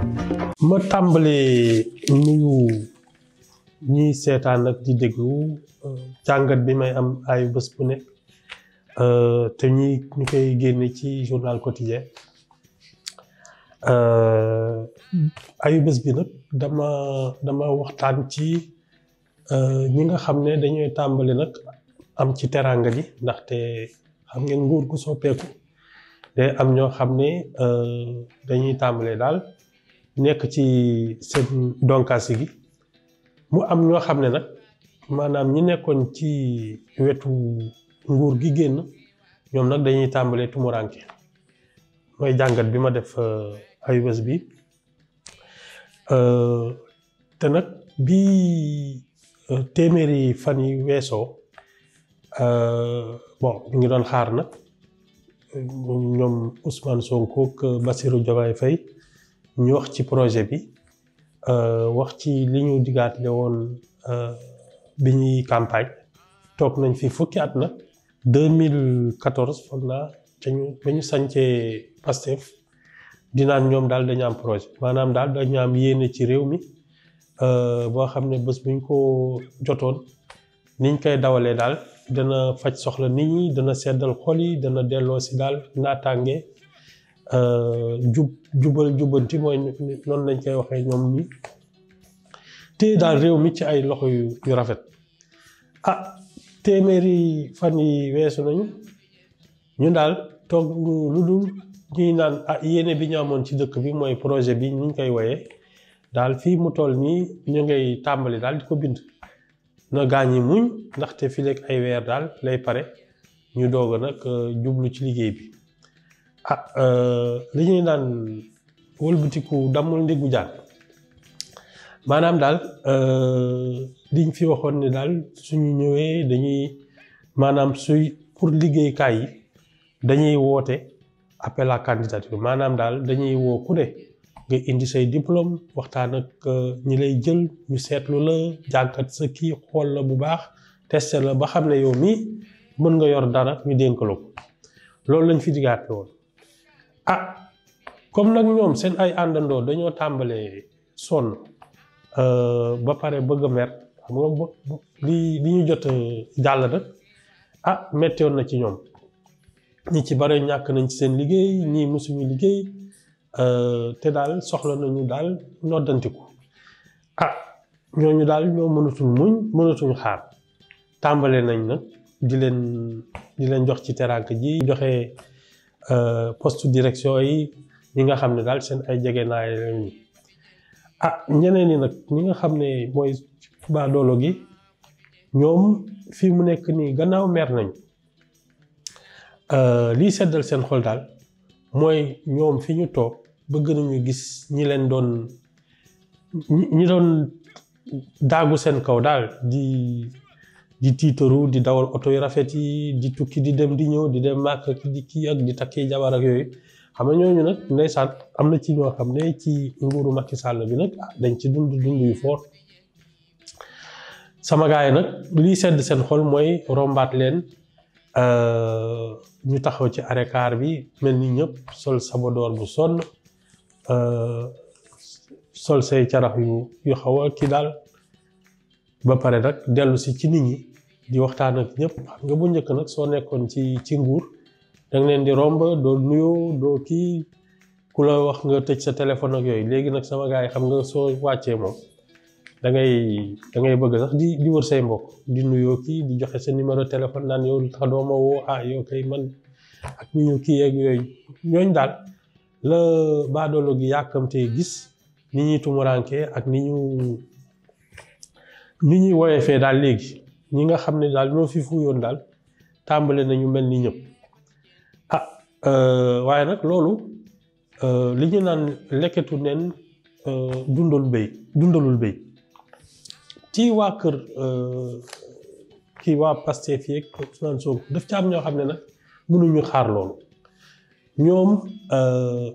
ma tàmbalee nuyu ñiy seetaan ak di déglu jàngat bi may am ay bés bu nekk te ñu koy génne ci journal quotidien ayu bés bi nag dama waxtaan ci ñi nga xam ne dañuy tàmbali nag am ci teraanga ji ndaxte xam ngeen nguur gu soppeeku day am ñoo xam ne dañuy tàmbalee daal nekk ci seen donkaasi gi mu am ñoo xam ne nag maanaam ñi nekkoon ci wetu nguur gi génn ñoom nag dañuy tàmbalee tumuranke mooy jàngat bi ma def ayu bés bi te nag bi téeméeri fan yi weesoo bon ñu ngi doon xaar nag ñoom Ousmane Sonko ak Bassirou Diomaye Faye ñu wax ci projet bi wax ci li ñu digaatle woon bi ñuy campagne toog nañ fi fukki at nag 2014 foog naa ba ñu sañcee Pastef dinaan ñoom daal dañu am projet maanaam daal dañu am yéene ci réew mi boo xam ne bés buñ ko jotoon niñ koy dawalee daal dana faj soxla nit ñi dana seddal xol yi dana delloo si daal naataange jubanti mooy noonu lañ koy waxee ñoom ñi te daal réew mi ci ay loxo yu rafet téeméeri fan yi weesu nañu ñu daal toog lu dul ñuy naan yéene bi ñu amoon ci dëkk bi mooy projet bi ñu koy woyee daal fii mu toll nii ñu ngay tàmbali daal di ko bind na gaañ yi muñ ndaxte fi lekk ay weer daal lay pare ñu doog a nag jublu ci liggéey bi li ñuy naan wëlbatiku dammul ndiggu jaan maanaam daal liñ fi waxoon ne daal suñu ñëwee dañuy maanaam pour liggéeykaay yi dañuy woote appel à candidature maanaam daal dañuy woo ku ne nga indi say diplôme waxtaan ak ñi lay jël ñu seetlu la jàngat sa kii xool la bu baax testé la ba xam ne yow mii mën nga yor dara ñu dénk la ko loolu lañ fi digaate woon comme nag ñoom seen ay àndandoo dañoo tàmbalee sonn ba pare bëgg a mer xam nga li ñu jot jàll nag mettoon na ci ñoom ñi ci bare ñàkk nañ ci seen liggéey ñii mësuñu liggéey te daal soxla nañu daal noddantiku ñooñu daal ñoo mënatuñ muñ mënatuñ xaar tàmbale nañ nag di leen jox ci teraanga ji joxe poste direction yi ñi nga xam ne daal seen ay jegenaay lañu ñeneen ñi nag ñi nga xam ne mooy baadoolo gi ñoom fii mu nekk nii gannaaw mer nañ lii seddal seen xol daal mooy ñoom fi ñu toog bëgg nañu gis ñi doon daagu seen kaw daal di tiitaru di dawal oto yu rafet yi di tukki di dem di ñëw di dem màkk di kii ak di takki jabar ak yooyu xam nga ñooñu nag ndeysaan am na ci ñoo xam ne ci nguuru Macky Sall bi nag dañ ci dund yu fort sama gars yi nag lii sedd seen xol mooy rombaat leen ñu taxaw ci arrêt car bi mel ni ñëpp sol sabadoor bu sonn sol say carax yu xaw a kii daal ba pare nag dellu si ci nit ñi di waxtaan ak ñëpp xam nga bu njëkk nag soo nekkoon ci nguur danga leen di romb doo nuyoo doo kii ku la wax nga tëj sa téléphone ak yooyu léegi nag sama gars yi xam nga soo wàccee moom da ngay bëgg sax di wër say mbokk di nuyoo kii di joxe sa numéro téléphone naan yow lu tax doo ma woo yow kay man ak ñu kii ak yooyu ñooñ daal la baadoolo gi yàkkamtee gis ni ñuy tumuraanke ak ni ñuy woyee fee daal léegi ñi nga xam ne daal ñoo fi fuyoon daal tàmbale nañu mel ni ñëpp waaye nag loolu li ñu naan lekketu nen dundalul béy ci waa kër kii waa Pastef yeeg Ousmane Sonko daf ci am ñoo xam ne nag mënuñu xaar loolu ñoom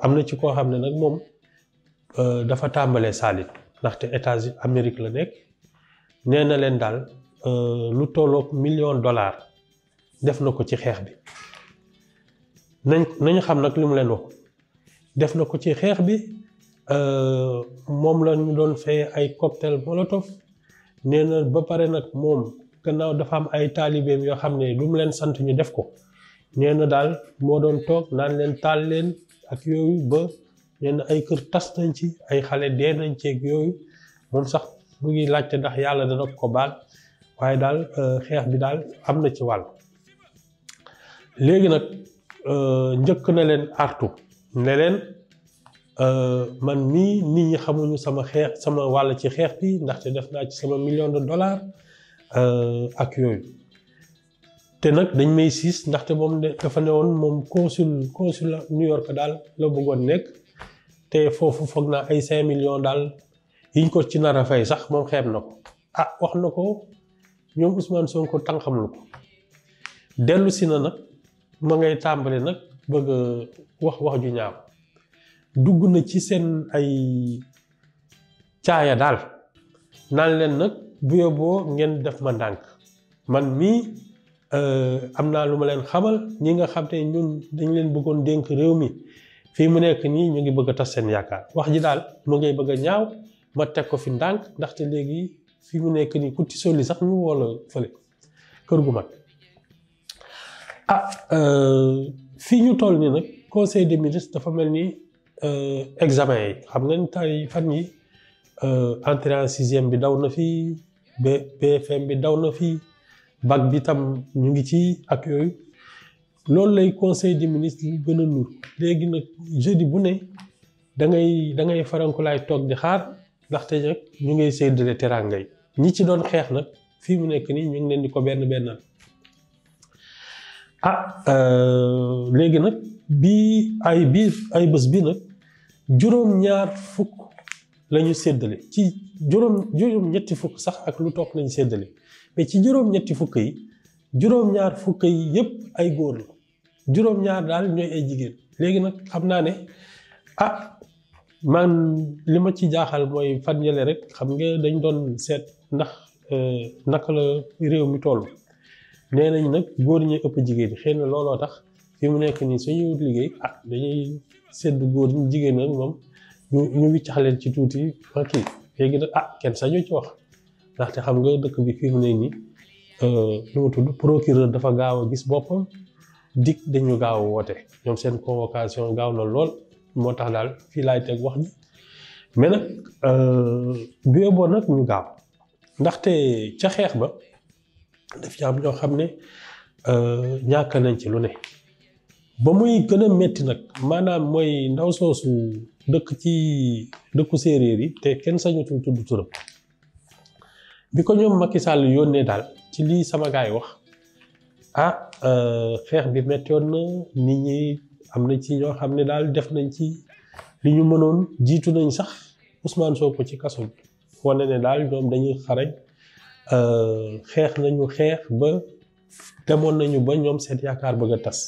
am na ci koo xam ne nag moom dafa tàmbalee saalit ndaxte États-Unis Amérique la nekk nee na leen daal lu tolloog $1,000,000 def na ko ci xeex bi nañu xam nag li mu leen wax def na ko ci xeex bi moom la ñu doon fay ay cocktail molotov nee na ba pare nag moom gannaaw dafa am ay taalibeem yoo xam ne lu mu leen sant ñu def ko nee na daal moo doon toog naan leen taal leen ak yooyu ba nee na ay kër tas nañ ci ay xale dee nañ ci ak yooyu moom sax mu ngi laajte ndax yàlla dana ko baal waaye daal xeex bi daal am na ci wàll. léegi nag njëkk na leen artu ne leen man mii nit ñi xamuñu sama wàll ci xeex bi ndaxte def naa ci sama $1,000,000 ak yooyu te nag dañ may siis ndaxte moom dafa ne woon moom consul New York daal la bëggoon nekk te foofu foog naa ay 5 millions daal yiñ ko ci nar a fay sax moom xeeb na ko wax na ko ñoom Ousmane Sonko tànqamlu ko dellu si na nag ma ngay tàmbali nag bëgg wax ju ñaaw dugg na ci seen ay caaya daal naan leen nag bu yóbboo ngeen def ma ndànk man mii am naa lu ma leen xamal ñi nga xam te ñun dañ leen bëggoon dénk réew mi fii mu nekk nii ñu ngi bëgg a tas seen yaakaar wax ji daal mu ngay bëgg a ñaaw ma teg ko fi ndànk ndaxte léegi fii mu nekk nii ku ti soli sax ñu woo la fële kër gu mag fii ñu toll nii nag conseil des ministres dafa mel ni examen yi xam nga tay fan yi entrée en sixième bi daw na fii BFM bi daw na fii bac bi tam ñu ngi ci ak yooyu loolu lay conseil des ministres yu gën a nur léegi nag jeudi bu ne da ngay farankulaay toog di xaar ndaxte nag ñu ngay séddale teranga yi ñi ci doon xeex nag fii mu nekk nii ñu ngi leen di ko benn léegi nag ay bés bi nag juróom-ñaar fukk la ñu séddale ci juróom-ñetti fukk sax ak lu toog lañu séddale mais ci juróom-ñetti fukk yi juróom-ñaar fukk yi yëpp ay góor la juróom-ñaar daal ñooy ay jigéen léegi nag xam naa ne man li ma ci jaaxal mooy fan yële rek xam nga dañ doon seet ndax naka la réew mi toll nee nañ nag góor ñi ëpp jigéen ñi xëy na looloo tax fi mu nekk nii suñuy wut liggéey dañuy seddu góor ñi jigéen nag moom ñu wiccax leen ci tuuti kii léegi nag kenn sañu ci wax ndaxte xam nga dëkk bi fii mu ne nii lu ma tudd procureur dafa gaaw a gis boppam dik dañu gaaw a woote ñoom seen convocation gaaw na lool moo tax daal fii laay teg wax ji mais nag bu yóbboo nag ñu gaaw ndaxte ca xeex ba daf ci am ñoo xam ne ñàkk nañ ci lu ne ba muy gën a metti nag maanaam mooy ndaw soosu dëkk ci dëkku séeréer yi te kenn sañatul tudd turam bi ko ñoom Macky Sall yónnee daal ci lii sama gaay wax xeex bi mettoon na nit ñi am na ci ñoo xam ne daal def nañ ci li ñu mënoon jiitu nañ sax Ousmane Sonko ci kaso bi wane ne daal ñoom dañuy xarañ xeex nañu xeex ba demoon nañu ba ñoom seen yaakaar bëgg a tas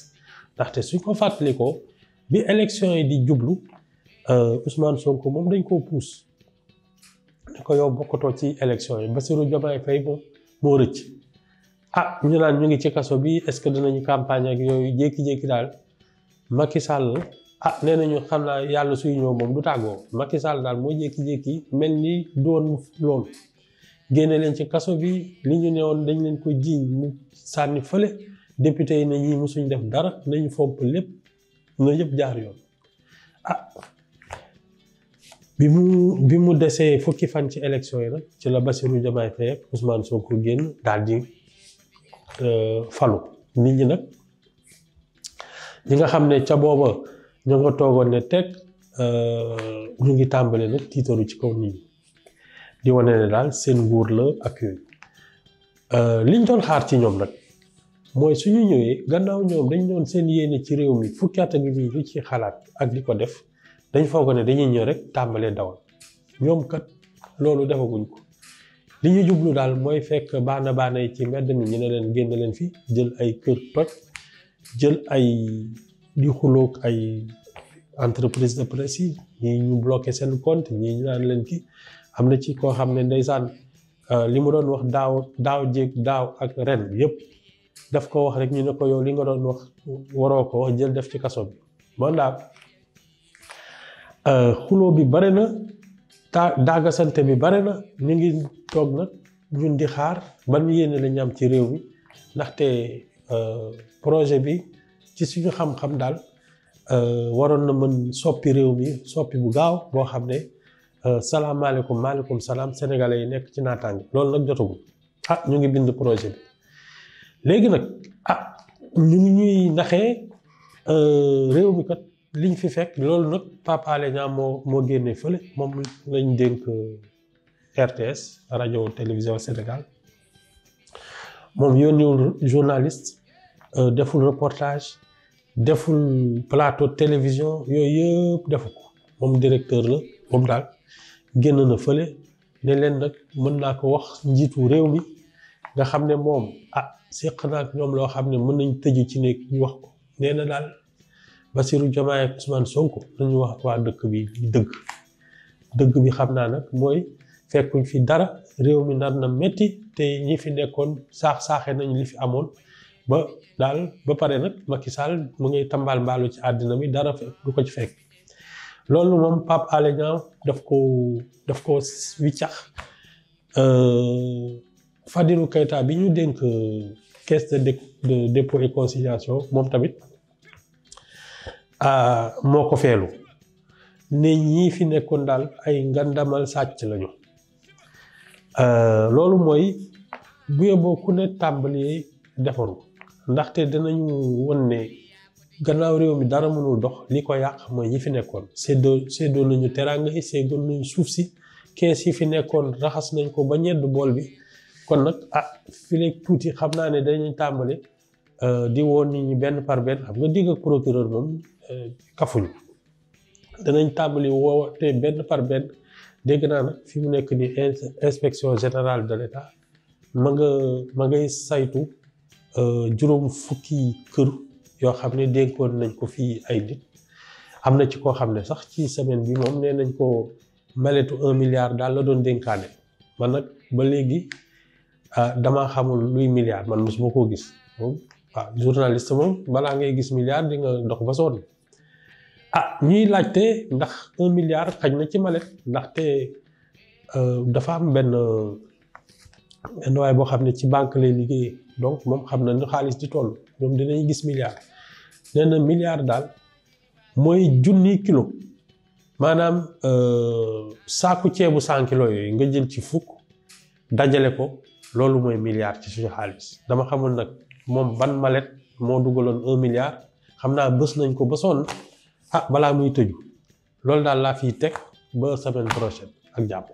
ndaxte suñ ko fàttalikoo bi élection yi di jublu Ousmane Sonko moom dañ koo puus ne ko yow bokkatoo ci élection yi Bassirou Diomaye Faye moom moo rëcc ñu naan ñu ngi ci kaso bi est-ce que dinañu campagne ak yooyu jékki-jékki daal Macky Sall nee nañu xam naa yàlla suy ñëw moom du tàggoo Macky Sall daal moo jékki-jékki mel ni doon loolu génne leen ci kaso bi li ñu ne woon dañ leen ko jiiñ mu sànni fële député yi ne ñii musuñ def dara nañu fomp lépp na yëpp jaar yoon bi mu desee fukki fan ci élection yi nag ci la Bassirou Diomaye Faye ak Ousmane Sonko génn daal di falu nit ñi nag ñi nga xam ne ca booba ñoo nga toogoon ne teg ñu ngi tàmbale nag tiitaru ci kaw nit ñi di wane ne daal seen nguur la ak yooyu liñ doon xaar ci ñoom nag mooy suñu ñëwee gannaaw ñoom dañ doon seen yéene ci réew mi fukki at ak lu ci xalaat ak di ko def dañ foog ne dañuy ñëw rek tàmbalee dawal ñoom kat loolu defaguñ ko li ñu jublu daal mooy fekk baana yi ci mbedd mi ñu ne leen génn leen fi jël ay kër toj jël ay di xuloog ay entreprise de presse yi ñii ñu bloqué seen compte ñii ñu naan leen ki am na ci koo xam ne ndeysaan li mu doon wax daaw ak ren yëpp daf ko wax rek ñu ne ko yow li nga doon wax waroo ko wax jël def ci kaso bi man daal xuloo bi bare na daagasante bi bare na ñu ngi toog nag ñun di xaar ban yéene la ñu am ci réew mi ndaxte projet bi ci suñu xam-xam daal waroon na mën soppi réew mi soppi bu gaaw boo xam ne salaamaaleykum maaleykum salaam sénégalais yi nekk ci naataange loolu nag jotagul ñu ngi bind projet bi léegi nag ñu ngi ñuy naxee réew mi kat liñ fi fekk loolu nag Pape Alé Niang moo génnee fële moom lañ dénk RTS rajo télévision Sénégal moom yónniwul journaliste deful reportage deful plateau télévision yooyu yëpp defu ko moom directeur la moom daal génn na fële ne leen nag mën naa ko wax njiitu réew mi nga xam ne moom seq naa ak ñoom loo xam ne mën nañ tëju ci nekk ñu wax ko nee na daal Bassirou Diomaye ak Ousmane Sonko nañu wax waa dëkk bi dëgg bi xam naa nag mooy fekkuñ fi dara réew mi nar na metti te ñi fi nekkoon saaxe nañ li fi amoon ba daal ba pare nag Macky Sall mu ngay tambal mbaalu ci àddina bi dara du ko ci fekk loolu moom Pape Alé Niang daf ko wiccax Fadilou Keita bi ñu dénk caisse de dépôt et consignation moom tamit moo ko feelu ne ñii fi nekkoon daal ay ngandamal sàcc lañu loolu mooy bu yeboo ku ne tàmbali defaru ndaxte danañu won ne gannaaw réew mi dara mënul dox li ko yàq mooy ñi fi nekkoon séddoo nañu teraanga yi séddoo nañu suuf si kees yi fi nekkoon raxas nañ ko ba ñedd bool bi kon nag fileeg tuuti xam naa ne dañuy tàmbali di woon nit ñi benn par benn xam nga digg ak procureur moom kafuñu danañ tàmbali woote benn par benn dégg naa nag fi mu nekk ni inspection générale de l'État ma ngay saytu juróom fukki kër yoo xam ne dénkoon nañ ko fii ay nit am na ci koo xam ne sax ci semaine bi moom nee nañ ko maletu 1 milliard daal la doon dénkaane man nag ba léegi damaa xamul luy milliard man mosuma koo gis moom journaliste moom balaa ngay gis milliard di nga dox ba sonn ñuy laajte ndax 1 milliard xaj na ci malet ndaxte dafa am benn waay boo xam ne ci banque lay liggéey donc moom xam na nu xaalis di toll ñoom dinañ gis milliard nee na milliard daal mooy 1,000 kilo maanaam saaku ceebu 100 kilos yooyu nga jël ci fukk dajale ko loolu mooy milliard ci suñu xaalis dama xamul nag moom ban malet moo dugaloon 1 milliard xam naa bës nañ ko ba sonn balaa muy tëju loolu daal laa fiy teg ba semaine prochaine ak jàpp